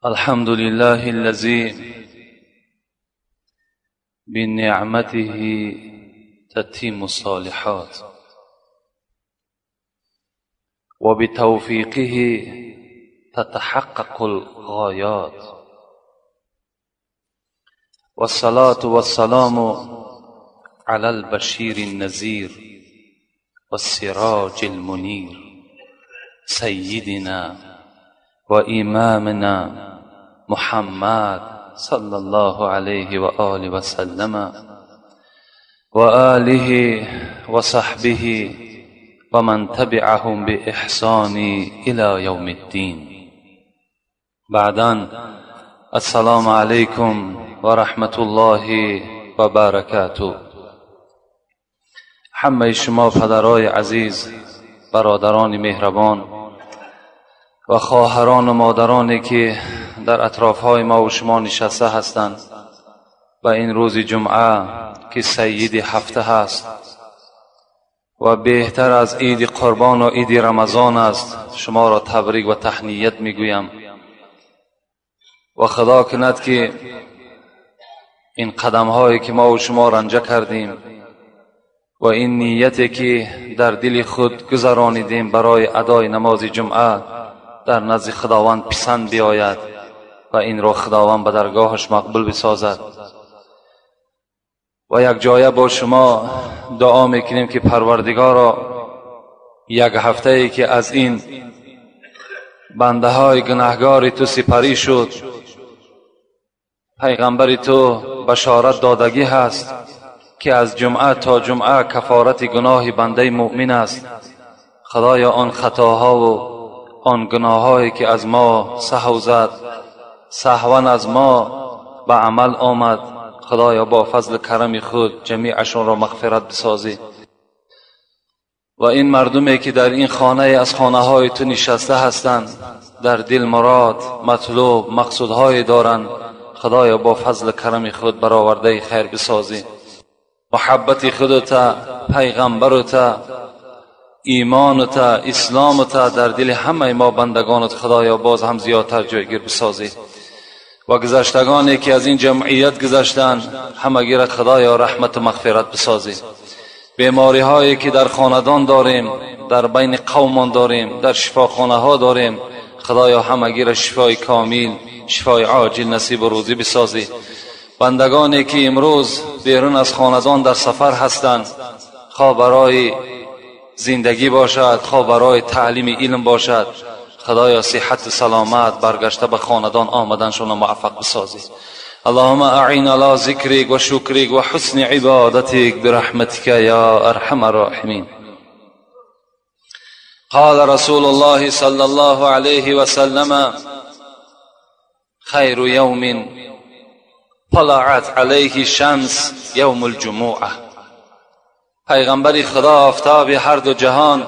الحمد لله الذي بنعمته تتم الصالحات وبتوفيقه تتحقق الغايات، والصلاة والسلام على البشير النذير والسراج المنير سيدنا وإمامنا محمد صلى الله عليه وآله وسلم وآله وصحبه ومن تبعهم بإحسان إلى يوم الدين. بعداً السلام عليكم ورحمة الله وبركاته. همه شما پدرای عزیز، برادران مهربان و خواهران و مادرانی که در اطرافهای ما و شما نشسته هستند و این روز جمعه که سید هفته هست و بهتر از عید قربان و عید رمضان است، شما را تبریک و تهنیت میگویم و خدا کند که این قدم هایی که ما و شما رنجه کردیم و این نیتی که در دل خود گذرانیدیم برای ادای نماز جمعه در نزد خداوند پسند بیاید و این را خداوند به درگاهش مقبول بسازد. و یک جایه با شما دعا میکنیم که پروردگارا یک هفته ای که از این بنده های گناهگار تو سپری شد، پیغمبر تو بشارت دادگی هست که از جمعه تا جمعه کفارت گناه بنده مؤمن است. خدایا آن خطاها و آن گناهایی که از ما سهو زد، سهوا از ما به عمل آمد، خدایا با فضل کرم خود جمیعشان را مغفرت بسازی. و این مردمی که در این خانه از خانه های تو نشسته هستند، در دل مراد، مطلوب، مقصودهای دارند، خدایا با فضل کرم خود برآورده خیر بسازی. محبت خودت، پیغمبرت، ایمانت، اسلامت در دل همه ما بندگانت خدایا باز هم زیادتر جایگیر بسازی. و گذشتگانی که از این جمعیت گذشتند همگی را خدایا رحمت و مغفرت بسازی. بیماری هایی که در خاندان داریم، در بین قومان داریم، در شفاخانه ها داریم، خدایا همگی را شفای کامل، شفای عاجل نصیب و روزی بسازی. بندگانی که امروز بیرون از خاندان در سفر هستند، خواه برای زندگی باشد، خواه برای تعلیم علم باشد، خدایا صحت سلامت برگشته به خاندان آمدنشون موفق بسازی. اللهم اعین علی ذکرک و شکرک و حسن عبادتک برحمتک یا ارحم الراحمین. قال رسول الله صلی الله علیه و سلم: خیر یوم طلعت علیه الشمس یوم الجمعه. پیغمبر خدا آفتاب هر دو جهان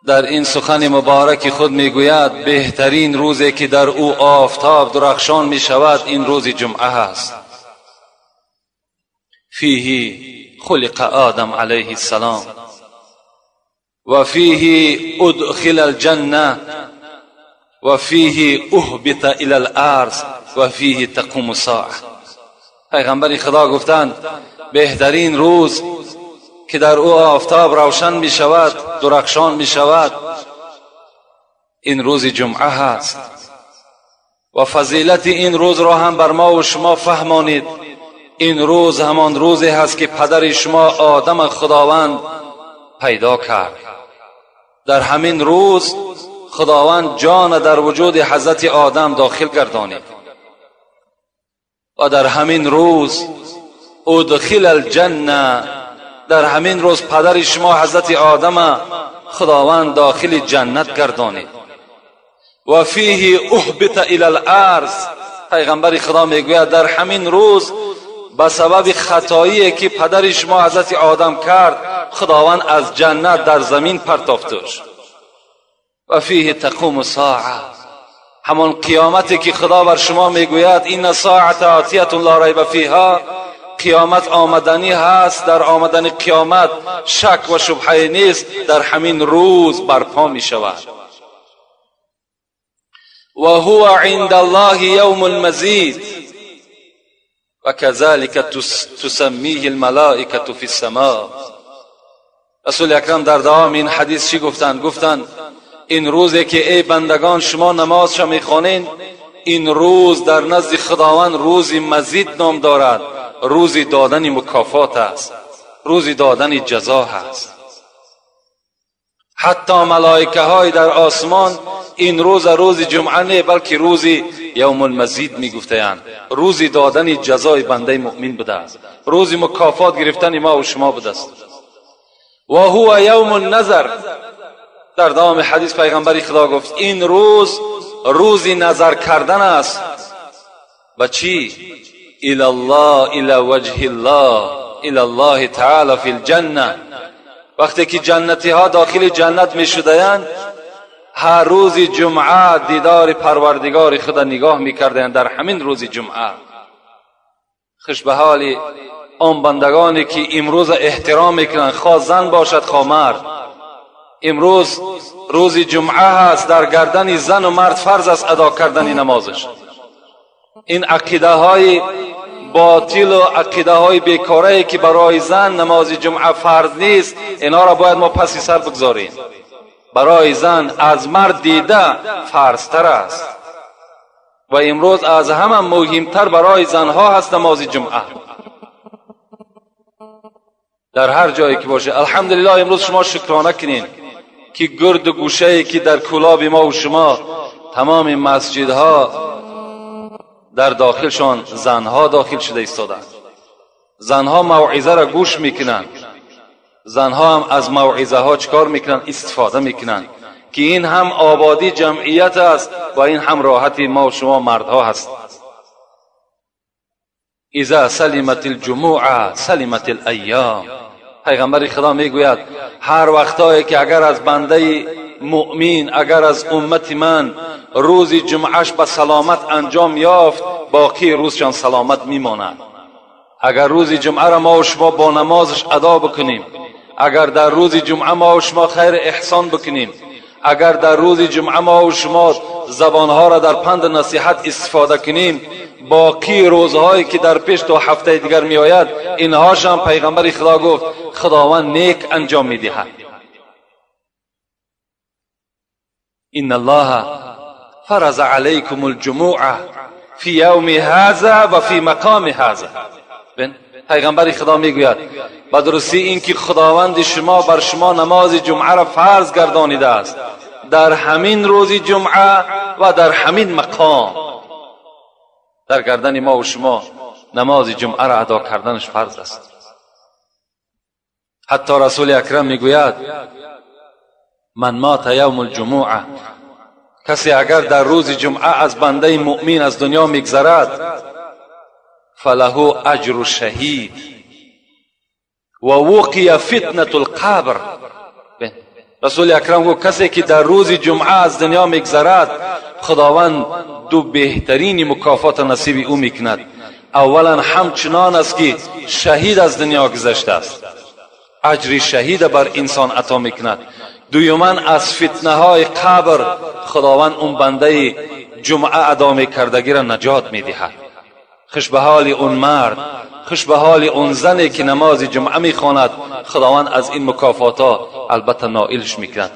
در این سخن مبارک خود میگوید بهترین روزی که در او آفتاب درخشان میشود این روز جمعه است. فیه خلق آدم علیه السلام و فیه ادخل الجنه و فیه اهبط الی الارض و فیه تقوم الساعه. پیغمبر خدا گفتند بهترین روز که در او آفتاب روشن می شود، درخشان می شود، این روز جمعه هست. و فضیلت این روز را هم بر ما و شما فهمانید. این روز همان روزی هست که پدر شما آدم خداوند پیدا کرد. در همین روز خداوند جان در وجود حضرت آدم داخل گردانید و در همین روز ادخل الجنه، در همین روز پدر شما حضرت آدم خداوند داخل جنت گردانید. و فیه اهبط الی الارض، پیغمبر خدا میگوید در همین روز به سبب خطایی که پدر شما حضرت آدم کرد خداوند از جنت در زمین پرتافتش. و فیه تقوم الساعه، همان قیامتی که خدا بر شما میگوید این ساعت آتیة لا ریب فیها، قیامت آمدنی هست، در آمدن قیامت شک و شبهه نیست، در همین روز برپا می شود. وهو عند الله يوم المزيد وكذلك تسميه الملائكة في السماء. رسول اکرم در دوام این حدیث چی گفتند؟ گفتند این روزی که ای بندگان شما نمازش میخوانین، این روز در نزد خداوند روزی مزید نام دارد، روزی دادن مکافات است، روزی دادن جزا هست. حتی ملائکه های در آسمان این روز روز جمعه نه، بلکه روزی یوم المزید میگفتند، روزی دادن جزای بنده مؤمن بوده است، روزی مکافات گرفتن ما و شما بوده است. و هو یوم النظر. در دوام حدیث پیغمبر خدا گفت این روز روزی نظر کردن است. و چی؟ الی الله، الی وجه الله، الی الله تعالی فی الجنه. وقتی که جنتی ها داخل جنت می شدند، هر روز جمعه دیدار پروردگار خود نگاه می کردند. در همین روز جمعه خوش به حال آن بندگانی که امروز احترام میکنند، خواه زن باشد خواه مرد. امروز روز جمعه هست، در گردن زن و مرد فرض است ادا کردن نمازش. این عقیده های باطل و عقیده های بیکاره که برای زن نماز جمعه فرض نیست، اینا را باید ما پسی سر بگذاریم. برای زن از مرد دیده فرضتر است و امروز از همه مهمتر برای زنها هست نماز جمعه در هر جایی که باشه. الحمدلله امروز شما شکرانه کنین که گرد و گوشه که در کولاب ما و شما تمام مسجدها در داخلشان زنها داخل شده ایستادند. زنها موعظه را گوش میکنند، زنها هم از موعظه ها چکار میکنند؟ استفاده میکنند، که این هم آبادی جمعیت است و این هم راحتی ما و شما مردها هست. اذا سلمت الجموع سلمت الایام. پیغمبر خدا میگوید هر وقتایی که اگر از بنده مؤمن، اگر از امت من روز جمعهش به سلامت انجام یافت، باقی روزشان سلامت میماند. اگر روز جمعه را ما و شما با نمازش ادا بکنیم، اگر در روز جمعه ما و شما خیر احسان بکنیم، اگر در روز جمعه ما و شما زبانها را در پند نصیحت استفاده کنیم، باقی روزهایی که در پیش تا هفته دیگر می آید، اینهاش هم پیغمبر خدا گفت خداوند نیک انجام می دهد. ان الله فرض علیکم الجموع فی یوم هذا و فی مقام هذا. پیغمبر خدا میگوید به درستی اینکه خداوند شما بر شما نماز جمعه را فرض گردانیده است، در همین روز جمعه و در همین مقام. در گردن ما و شما نماز جمعه را ادا کردنش فرض است. حتی رسول اکرم میگوید من مات یوم الجمعه، کسی اگر در روز جمعه از بنده مؤمن از دنیا میگذرد، فله اجر شهید و وقی فتنة القبر. رسول اکرم گفت کسی که در روز جمعه از دنیا میگذرد، خداوند دو بهترین مکافات نصیب او میکند. اولا همچنان است که شهید از دنیا گذشته است، اجر شهید بر انسان عطا میکند. دویما از فتنه های قبر خداوند اون بنده جمعه ادا میکردگی را نجات میدهد. خوش به حال اون مرد، خوش به حال اون زنی که نماز جمعه میخواند، خداوند از این مکافات ها البته نائلش میکند.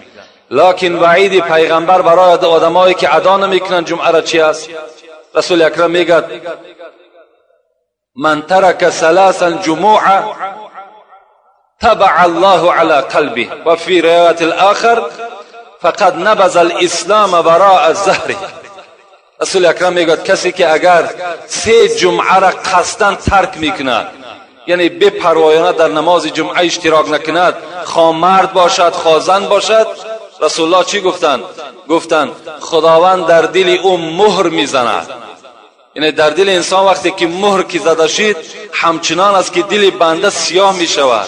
لکن وعید پیغمبر برای آدمایی که ادا نمیکنند جمعه را چی است؟ رسول اکرم میگد من ترک ثلاثا جمعه تبع الله على قلبه، و فی روایت الاخر فقد نبذ الاسلام وراء الظهر. رسول اکرم میگوید کسی که اگر سه جمعه را قصداً ترک میکند، یعنی بپروایانه در نماز جمعه اشتراک نکند، خواه مرد باشد خواه زن باشد، رسول الله چی گفتند؟ گفتند خداوند در دل او مهر میزند. یعنی در دل انسان وقتی که مهر که زده شد، همچنان است که دل بنده سیاه میشود.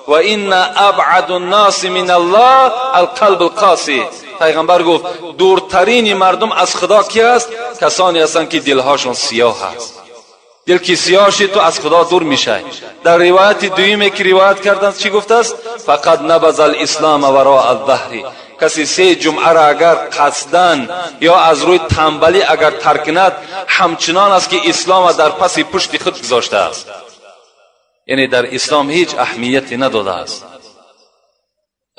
و این ابعد الناس من الله القلب القاسی. پیغمبر گفت دورترین مردم از خدا کی است؟ کسانی هستند که دلهاشون سیاه است. دل که سیاه شد تو از خدا دور میشه. در روایت دویمی که روایت کردند چی گفته است؟ فقد نبذ الاسلام وراء الظهر، Каси се ҷумъаро агар қасдан ё аз рӯи танбалӣ агар тарк кунад, ҳамчунон аст ки ислома дар паси пушти худ гузоштааст. Яъне дар ислом ҳеҷ аҳамияте надодааст.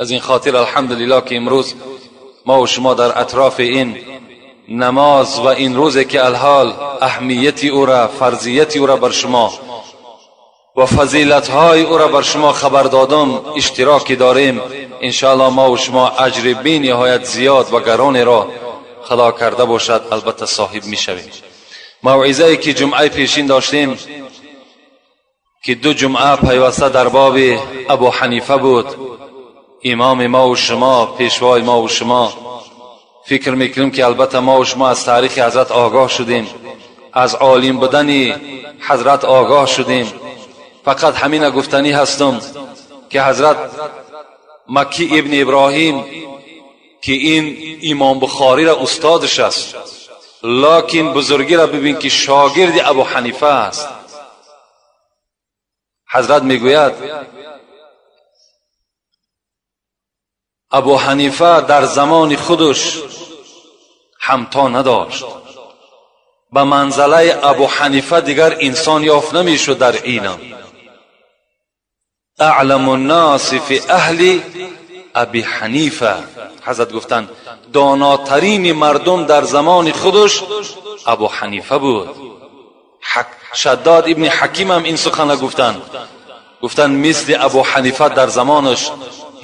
Аз ин хотир алҳамдулиллоҳ ки имрӯз мо ва шумо дар атрофи ин намоз ва ин рӯзе ки алҳол аҳамияти ӯра, фарзияти ӯра бар шумо ва фазилатҳои ӯра бар шумо хабар додам иштироки дорем. Иншоаллоҳ мо ва шумо аҷри бениҳоят зиёд ва гаронеро худо карда бошад албатта соҳиб мешавем. Мавъизае ки ҷумъаи пешин доштем ки ду ҷумъа пайваста дар боби Абу Ҳанифа буд, имоми мо ва шумо, пешвои мо ва шумо, фикр мекунем ки албатта мо ва шумо аз таърихи ҳазрат огоҳ шудем, аз олим будани ҳазрат огоҳ шудем. Фақат ҳамина гуфтанӣ ҳастам ки ҳазрат Маккӣ ибни Иброҳим ки ин имом Бухориро устодаш аст, локин бузургиро бибин ки шогирди Абу Ҳанифа аст. Ҳазрат мегӯяд Абу Ҳанифа дар замони худаш ҳамто надошт. Ба манзалаи Абу Ҳанифа дигар инсон ёфт намешуд дар илм. Аълам الناس фи аҳли Аби Ҳанифа. Ҳазрат гуфтанд донотарини мардум дар замони худаш Абу Ҳанифа буд. Шаддод ибни Ҳаким ҳам ин сухана гуфтанд. Гуфтанд мисли Абу Ҳанифа дар замонаш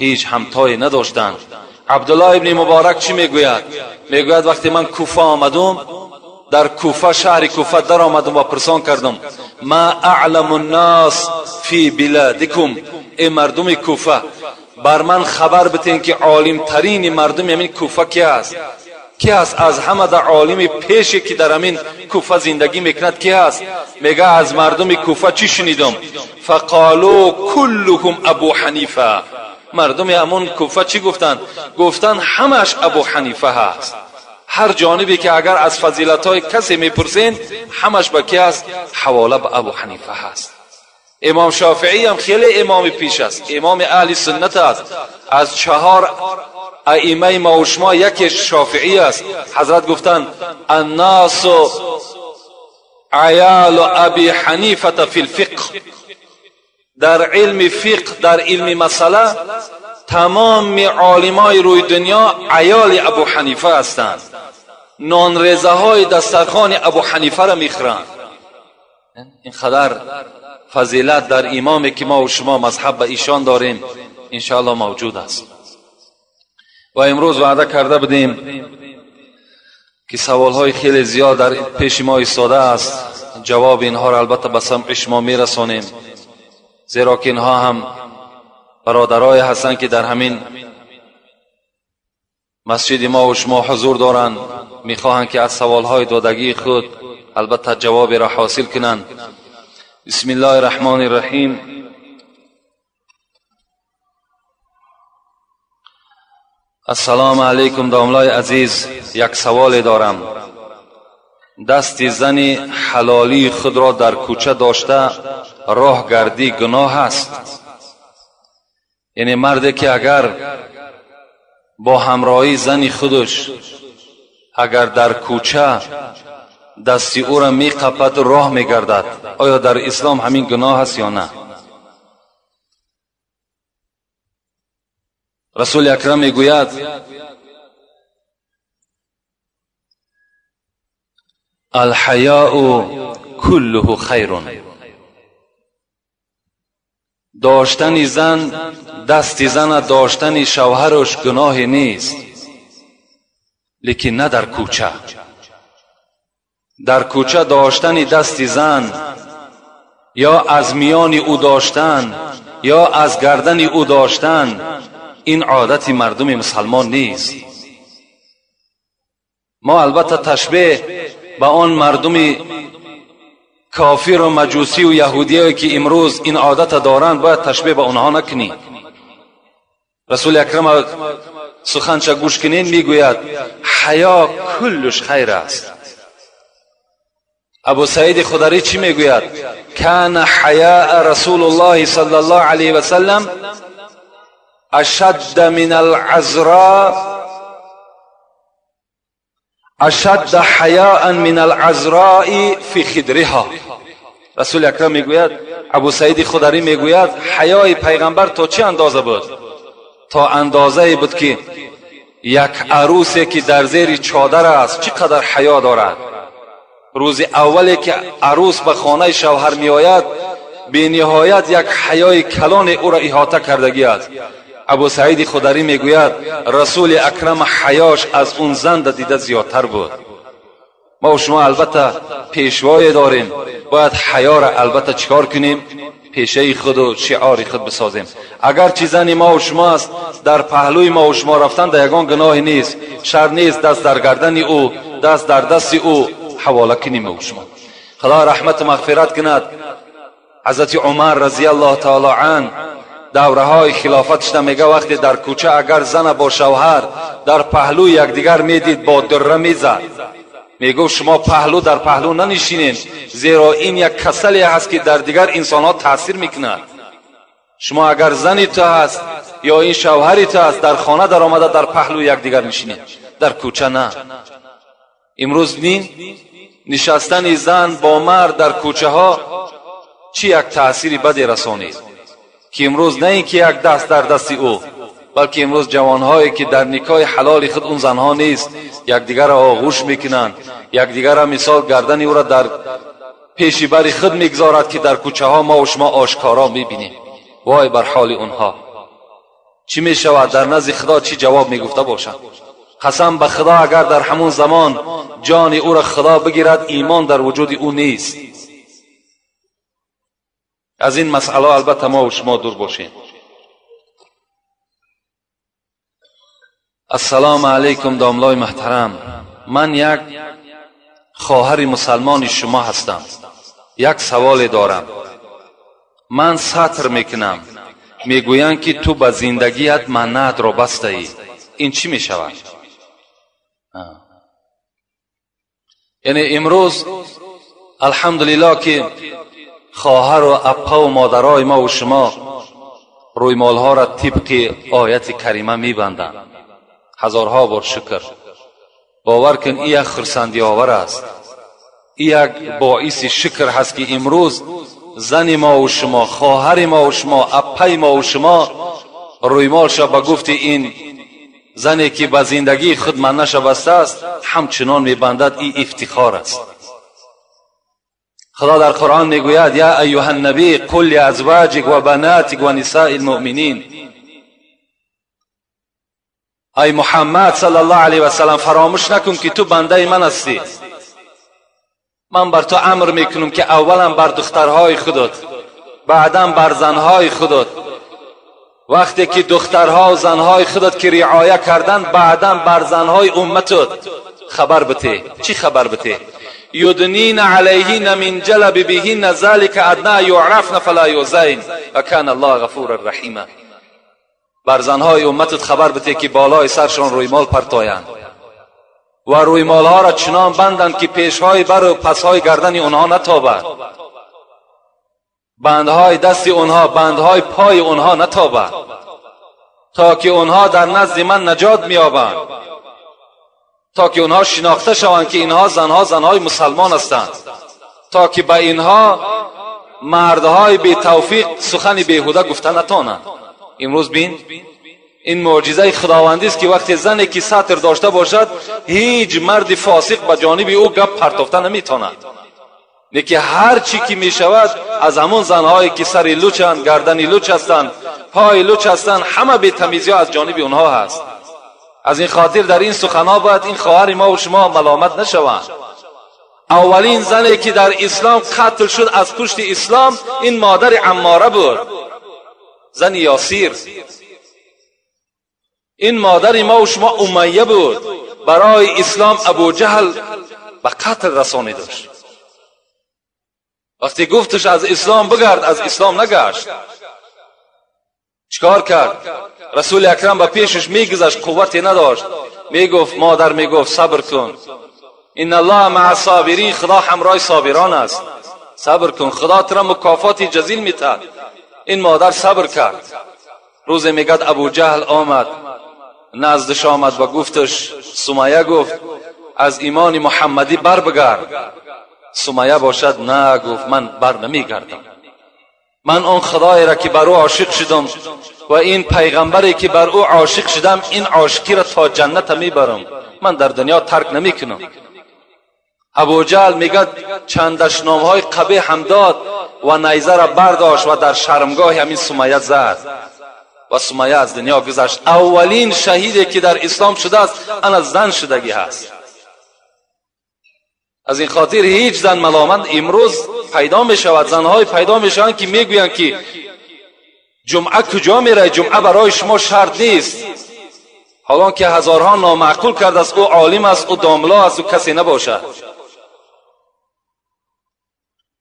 ҳеҷ ҳамтое надоштанд. Абдуллоҳ ибни Муборак чӣ мегӯяд? Мегӯяд вақте ман Куфа омадум, дар Куфа, шаҳри Куфа даромадум ва пурсон кардум: ма аълам الناس фи биладикум, эй мардуми Куфа, бар ман хабар битен ки олимтарини мардуми ҳамин Куфа ки аст? Ки аст аз ҳама дар олими пеше ки дар ҳамин Куфа зиндагӣ мекунад ки аст? Мега аз мардуми Куфа чӣ шунидум? Фақолу куллуҳум Абу Ҳанифа. Мардуми ҳамон Куфа чӣ гуфтанд? Гуфтанд ҳамааш Абу Ҳанифа ҳаст. Ҳар ҷонибе ки агар аз фазилатҳои касе мепурсен, ҳамаш ба ки аст? Ҳавола ба Абу Ҳанифа ҳаст. Имом Шофиӣ ҳам хеле имоми пеш аст, имоми аҳли суннат аст. Аз чаҳор аимаи мо ва шумо яке Шофиӣ аст. Ҳазрат гуфтанд аннасу аялу Аби Ҳанифата фи лфиқҳ. Дар илми фиқҳ, дар илми масъала тамоми олимои рӯи дунё аёли Абу Ҳанифа ҳастанд. Нонрезаҳои дастархони Абу Ҳанифаро мехӯранд. Ин қадар фазилат дар имоме ки мо ва шумо мазҳаб ба ишон дорем иншоаллоҳ мавҷуд аст. Ва имрӯз ваъда карда будем ки саволҳои хеле зиёд дар пеши мо истодааст. Ҷавоби инҳоро албатта ба самъи шумо мерасонем, зеро ки инҳо ҳам бародарое ҳастанд ки дар ҳамин масҷиди мо ва шумо ҳузур доранд, мехоҳанд ки аз саволҳои додагии худ албатта ҷавоберо ҳосил кунанд. Бисмиллоҳи раҳмони раҳим. Ассалому алайкум домлои азиз, як саволе дорам. Дасти зани ҳалолии худро дар кӯча дошта роҳ гардӣ гуноҳ аст? Яъне марде ки агар бо ҳамроҳии зани худаш агар дар кӯча дасти ӯро меқапад роҳ мегардад, оё дар ислом ҳамин гуноҳ аст ё на? Расули акрам мегӯяд алҳаёу куллуҳу хайрун. Доштани зан, дасти зана доштани шавҳараш гуноҳе нест, лекин на дар кӯча. Дар кӯча доштани дасти зан ё аз миёни ӯ доштан ё аз гардани ӯ доштан ин одати мардуми мусалмон нест. Мо албатта ташбеҳ ба он мардуми кофиру маҷусию яҳудие ки имрӯз ин одата доранд бояд ташбеҳ ба онҳо накунем. Расули акрам суханча гӯш кунед, мегӯяд ҳаё куллуш хайр аст. Абу Саиди Хударӣ чӣ мегӯяд? Кана ҳаяа Расулуллоҳи саллаллоҳу алайҳи васаллам اشد من العذراء، اشد حیاء من العذراء فی خدرها. رسول اکرم میگوید، ابو سعید خدری میگوید حیای پیغمبر تا چه اندازه بود؟ تا اندازه بود که یک عروسی که در زیر چادر است چقدر حیا دارد. روز اولی که عروس به خانه شوهر می آید به نهایت یک حیای کلان او را احاطه کردگی است. ابو سعید خدری میگوید رسول اکرم حیاش از اون زن دیده زیادتر بود. ما و شما البته پیشوای داریم، باید حیا را البته چیکار کنیم؟ پیشه خود و شعار خود بسازیم. اگر چی زن ما و شما است در پهلوی ما و شما رفتن در یگان گناهی نیست، شر نیست، دست در گردن او، دست در دست او حواله کنیم و شما. خدا رحمت و مغفرت کند حضرت عمر رضی الله تعالی عنه دوره های خلافتش میگه وقتی در کوچه اگر زن با شوهر در پهلوی یکدیگر میدید با دره میزد، میگفت شما پهلو در پهلو ننشینین، زیرا این یک کسلی هست که در دیگر انسان ها تاثیر میکند. شما اگر زنی تو هست یا این شوهری تو هست در خانه در آمده در پهلو یکدیگر نشینید، در کوچه نه. امروز نین نشستن زن با مرد در کوچه ها چی یک تاثیری بدی رسانید که امروز نه اینکه یک دست در دست او، بلکه امروز جوانهایی که در نکاح حلال خود اون زنها نیست یکدیگر را آغوش میکنند، یکدیگر را مثال گردن او را در پیشی بر خود میگذارد که در کوچه ها ما و شما آشکارا میبینیم. وای بر حال اونها چی میشود؟ در نزد خدا چی جواب میگفته باشند؟ قسم به خدا اگر در همون زمان جان او را خدا بگیرد ایمان در وجود او نیست. از این مسئله البته ما و شما دور باشیم. السلام علیکم داملای محترم، من یک خواهر مسلمان شما هستم. یک سوال دارم. من ستر میکنم، میگویند که تو به زندگیت منت را بسته ای، این چی میشود؟ یعنی امروز الحمدلله که خواهر و اپا و مادرای ما و شما رویمالها را طبق آیت کریمه میبندند. هزارها بار شکر. باور کن این یک خرسندی آور است، این یک باعث شکر هست که امروز زن ما و شما، خواهر ما و شما، اپای ما و شما رویمالش به گفت این زنی که به زندگی خود منش بسته است همچنان میبندد. این افتخار است. خدا در قرآن میگوید یا ایها النبی قل لازواجک و بناتک و نساء المؤمنین. ای محمد صلی الله علیه و سلم فراموش نکن که تو بنده من هستی. من بر تو امر میکنم که اولا بر دخترهای خودت، بعدا بر زنهای خودت. وقتی که دخترها و زنهای خودت که رعایه کردن، بعدا بر زنهای امتت خبر بده. چی خبر بده؟ یدنین علیهن من جلب بهن ذلک ادنی یعرفن فلا یؤذین و کان الله غفورا رحیما. بر زنهای امتت خبر بده که بالای سرشان رویمال پرتایند و رویمالها را چنان بندند که پیشهای بر و پسهای گردن اونها نتابد، بندهای دست اونها، بندهای پای اونها نتابد، تا که اونها در نزد من نجات میابند، تا که اونها شناخته شوند که اینها زنها زنهای مسلمان هستند، تا که به اینها مردهای بی توفیق سخن بیهوده گفته نتانند. امروز بین این معجزه خداوندی است که وقتی زنی که ستر داشته باشد هیچ مرد فاسق به جانب او گپ پرتافته نمیتواند. لیکن هر چی که میشود از همون زنهایی که سر لوچند، گردن لوچ هستند، پای لوچ هستند، همه بی تمیزی از جانب اونها هست. از این خاطر در این سخنها باید این خواهر ما و شما ملامت نشوند. اولین زنی که در اسلام قتل شد از پشت اسلام این مادر عماره بود، زن یاسیر. این مادر ما و شما امیه بود، برای اسلام ابو جهل به قتل رسانیدش. وقتی گفتش از اسلام بگرد، از اسلام نگشت. چیکار کرد؟ رسول اکرم به پیشش میگذشت، قوتی نداشت. میگفت مادر، میگفت صبر کن، ان الله مع الصابرین، خدا همراه صابران است، صبر کن، خدا تو را مکافات جزیل میتد. این مادر صبر کرد. روز میگد ابو جهل آمد نزدش آمد و گفتش، سمیه گفت از ایمان محمدی بر بگرد. سمیه باشد نه، گفت من بر نمیگردم. من آن خدایی را که بر او عاشق شدم و این پیغمبری که بر او عاشق شدم، این عاشقی را تا جنت میبرم، من در دنیا ترک نمیکنم. ابو جهل میگد چند دشنامهای قبیح هم داد و نیزه را برداشت و در شرمگاه همین سمیه زد و سمیه از دنیا گذشت. اولین شهیدی که در اسلام شده است انا زن شدگی هست. از این خاطر هیچ زن ملامت امروز پیدا می شود، زنهای پیدا می شوند که میگویند که جمعه کجا میره، جمعه برای شما شرط نیست، حالا که هزارها نامعقول کرده است. او عالم است، او داملا است، او کسی نباشد.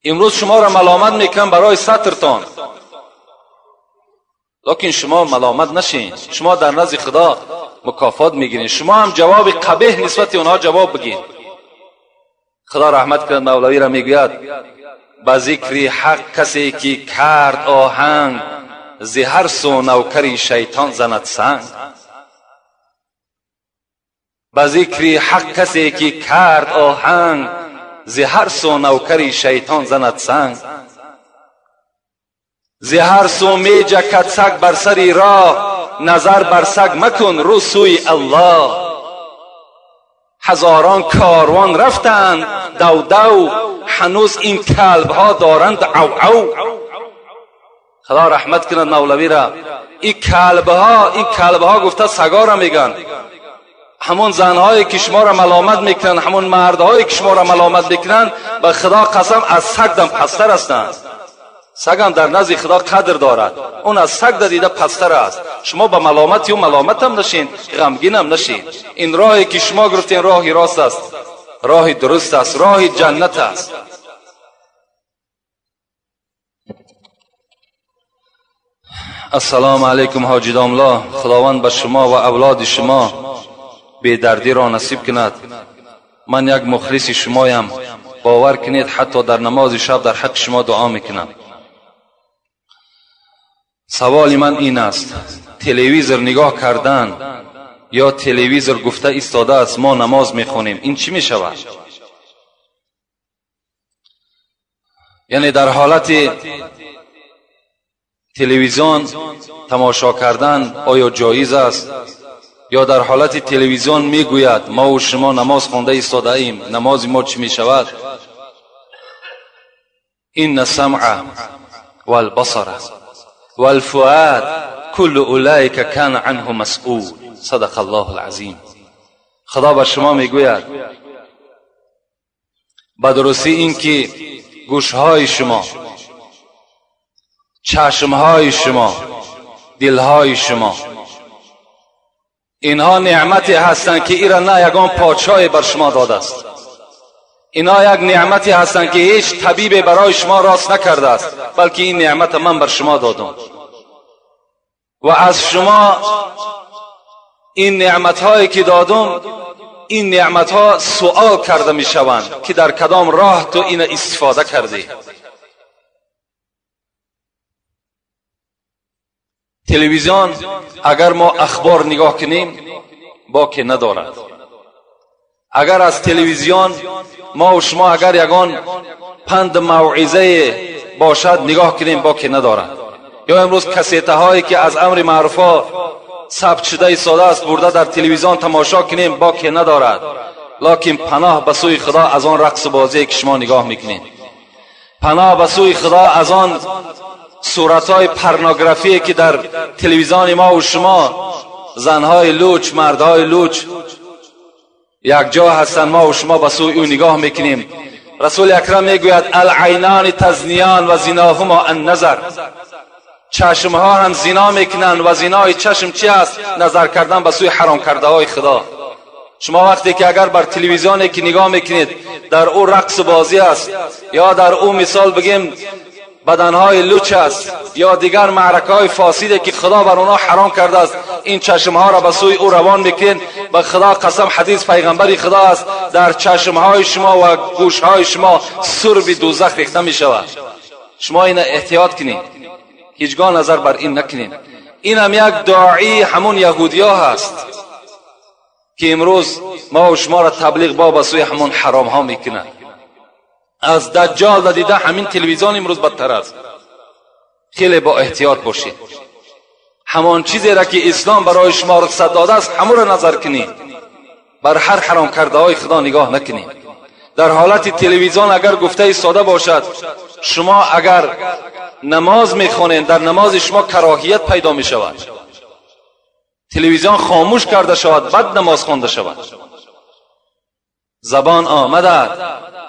امروز شما را ملامت میکنم برای سترتان، لیکن شما ملامت نشین، شما در نزد خدا مکافات میگیرین. شما هم جواب قبیح نسبت اونها جواب بگین. خدا رحمت کند مولوی را میگوید به ذکر حق کسی که کرد آهنگ، ز هر سو نوکری شیطان زند سنگ. به ذکر حق کسی که کرد آهنگ، ز هر سو نوکری شیطان زند سنگ. ز هر سو می جکد سگ بر سری راه، نظر بر سگ مکن رو سوی الله. هزاران کاروان رفتند دو دو، هنوز این کلب ها دارند عو عو. خدا رحمت کند مولوی را. این کلب ها، این کلب ها گفته سگا را میگن. همون زنهایی که شما را ملامت میکنن، همون مردهایی که شما را ملامت میکنن، به خدا قسم از سگ دم پستر هستند. سگم در نزد خدا قدر دارد، اون از سگ دیده پستر است. شما با ملامت او ملامت هم نشین، غمگین هم نشین. این راهی که شما گرفتین راهی راست است، راه درست است، راه جنت است. السلام علیکم حاجی داملا، خداوند به شما و اولاد شما بیدردی را نصیب کند. من یک مخلص شمایم، باور کنید حتی در نماز شب در حق شما دعا میکنم. سوال من این است، تلویزیون نگاه کردن یا تلویزیون گفته ایستاده است ما نماز میخونیم، این چی میشود؟ یعنی در حالت تلویزیون تماشا کردن آیا جایز است؟ یا در حالت تلویزیون میگوید ما و شما نماز خوانده ایستاده ایم، نماز ما چی میشود؟ این السمع والبصر والفؤاد كل اولئک کان عنه مسئول، صدق الله العظیم. خدا به شما میگوید به درستی این که گوشهای شما، چشمهای شما، دلهای شما، اینها نعمتی هستند که ایران نه یگان پادشاهی بر شما داده است. اینها یک نعمتی هستند که هیچ طبیب برای شما راست نکرده است، بلکه این نعمت من بر شما دادم و از شما این نعمت هایی که دادم، این نعمت ها سوال کرده می شوند که در کدام راه تو این استفاده کردی. تلویزیون اگر ما اخبار نگاه کنیم باکی ندارد. اگر از تلویزیون ما و شما اگر یگان پند موعظه باشد نگاه کنیم باکی ندارد. یا امروز کسیته هایی که از امر معروف ها ثبت شده ایستاده است برده در تلویزیون تماشا کنیم باکی ندارد. لکن پناه به سوی خدا از آن رقص بازی که شما نگاه میکنید، پناه به سوی خدا از آن صورتهای پرنوگرافی که در تلویزیون ما و شما زنهای لوچ، مردهای لوچ یک جا هستند، ما و شما به سوی او نگاه میکنیم. رسول اکرم میگوید العینان تزنیان و زناهما النظر. چشمها هم زنا میکنند و زنای چشم چی است؟ نظر کردن به سوی حرام کرده های خدا. شما وقتی که اگر بر تلویزیونی که نگاه میکنید در او رقص بازی است، یا در او مثال بگیم بدنهای لوچ است، یا دیگر معرکه های فاسده که خدا بر اونا حرام کرده است، این چشمها را به سوی او روان میکنین. به خدا قسم حدیث پیغمبری خدا است، در چشمهای شما و گوشهای شما سرب دوزخ ریخته می شود. شما این احتیاط کنید، هیچگاه نظر بر این نکنید. این هم یک داعی همون یهودی ها هست که امروز ما و شما را تبلیغ با به سوی همون حرام ها میکنه. از دجال دیده همین تلویزیون امروز بدتر است. خیلی با احتیاط باشید. همان چیزی را که اسلام برای شما رخصت داده است همون را نظر کنید، بر هر حرام کرده های خدا نگاه نکنید. در حالت تلویزیون اگر گفته ایستاده باشد، شما اگر نماز میخوانید در نماز شما کراهیت پیدا میشود. تلویزیون خاموش کرده شود، بعد نماز خوانده شود. زبان آمده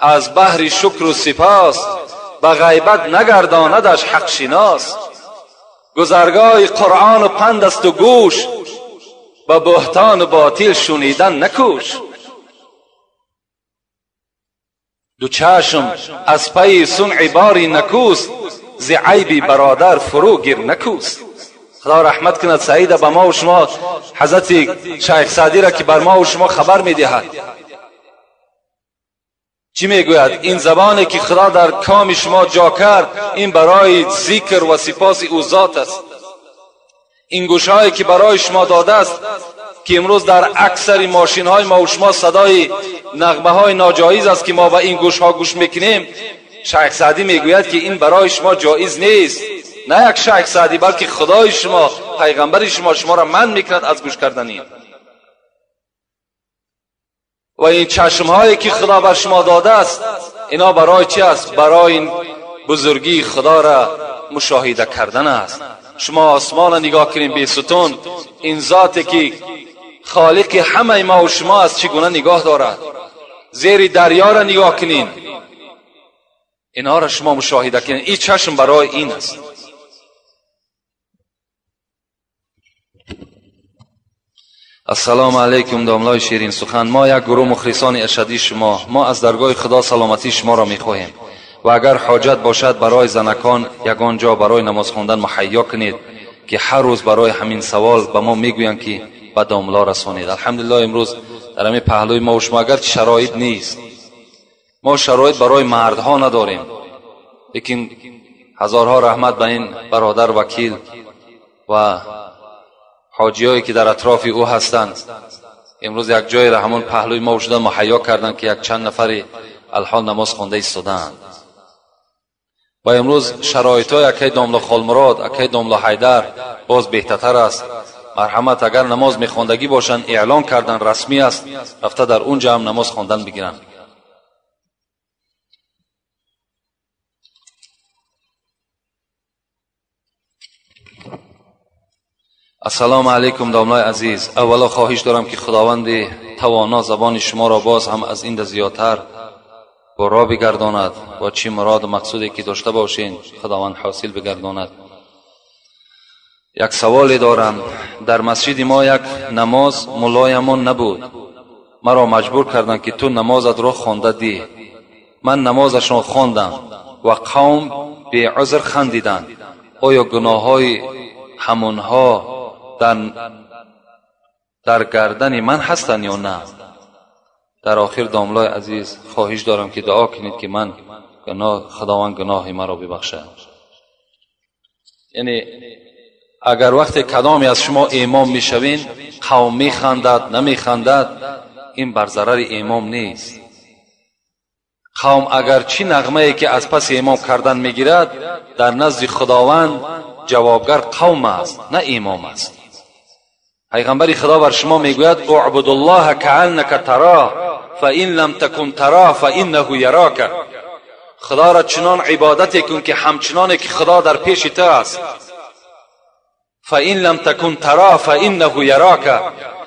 از بحر شکر و سپاس، به غیبت نگرداندش حق شناس. گذرگاه قرآن و پند است و گوش، به بهتان و باطل شنیدن نکوش. دو چشم از پی صنع باری نکوست، ز عیبی برادر فرو گیر نکوست. خدا رحمت کند سعید به ما و شما، حضرت شیخ سعدی را که بر ما و شما خبر میدهد. چی میگوید؟ این زبانی که خدا در کام شما جا کرد، این برای ذکر و سپاس او ذات است. این گوشهایی که برای شما داده است که امروز در اکثر ماشین های ما و شما صدای نغمه های ناجایز است که ما به این گوش ها گوش میکنیم، شیخ سعدی میگوید که این برای شما جایز نیست. نه یک شیخ سعدی، بلکه خدای شما، پیغمبر شما، شما را منع میکند از گوش کردن این. و این چشم هایی که خدا بر شما داده است، اینا برای چی است؟ برای این بزرگی خدا را مشاهده کردن است. شما آسمان را نگاه کنید بی ستون، این ذاتی که خالق همه ما و شما است چگونه نگاه دارد. زیر دریا را نگاه کنین، اینها را شما مشاهده کنین. این چشم برای این است. السلام علیکم داملای شیرین سخن. ما یک گروه مخلصان اشدی شما، ما از درگاه خدا سلامتی شما را میخواهیم و اگر حاجت باشد برای زنکان یگان جا برای نماز خواندن مهیا کنید که هر روز برای همین سوال به ما میگویند که به داملا رسانید. الحمدلله امروز در همین پهلوی ما و شما اگر شرایط نیست، ما شرایط برای مردها نداریم، لیکن هزارها رحمت به این برادر وکیل و حاجیایی که در اطراف او هستند، امروز یک جای را همون پهلوی ما و شدن مهیا کردند که یک چند نفری الحال نماز خوانده ایستادند. و امروز شرایط های اکی داملا خالمراد، اکی داملا حیدر باز بهتر است. مرحمت اگر نماز میخواندگی باشند اعلان کردن رسمی است، رفته در اونجا هم نماز خواندن بگیرند. السلام علیکم داملای عزیز. اولا خواهش دارم که خداوند توانا زبان شما را باز هم از این زیادتر برا بگرداند و چی مراد و مقصودی که داشته باشین خداوند حاصل بگرداند. یک سوالی دارم. در مسجد ما یک نماز ملایمان نبود، مرا مجبور کردند که تو نمازت را خوانده دی. من نمازشان خواندم و قوم بی عذر خندیدند. آیا گناه های همونها در گردن من هستند یا نه؟ در آخر داملای عزیز خواهش دارم که دعا کنید که من خداوند گناه مرا ببخشد. یعنی اگر وقت کدامی از شما امام میشوین قوم میخندد نمیخندد، این بر ضرر امام نیست. قوم اگر چی نغمه ای که از پس امام کردن میگیرد، در نزد خداوند جوابگر قوم است نه امام است. پیغمبر خدا بر شما میگوید اعبد الله کأنک تراه فإن لم تکن تراه فإنه یراک. خدا را چنان عبادت کن که همچنان که خدا در پیش تو است. فإن لم تکن تراه فإنه یراک.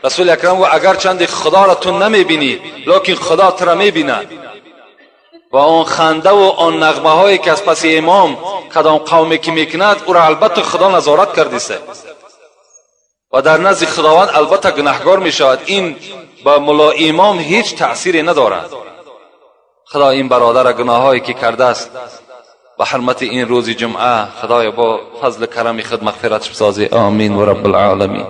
رسول اکرم و اگر چند خدا را تو نمیبینی لکن خدا تو را میبیند. و آن خنده و آن نغمه هایی که از پس امام کدام قومی که میکند او را البته خدا نظارت کردیست و در نزد خداوند البته گناهگار میشود. این با ملا امام هیچ تأثیری ندارد. خدا این برادر گناهایی که کرده است به حرمت این روز جمعه خدای با فضل کرم خود مغفرت بسازی. آمین و رب العالمین.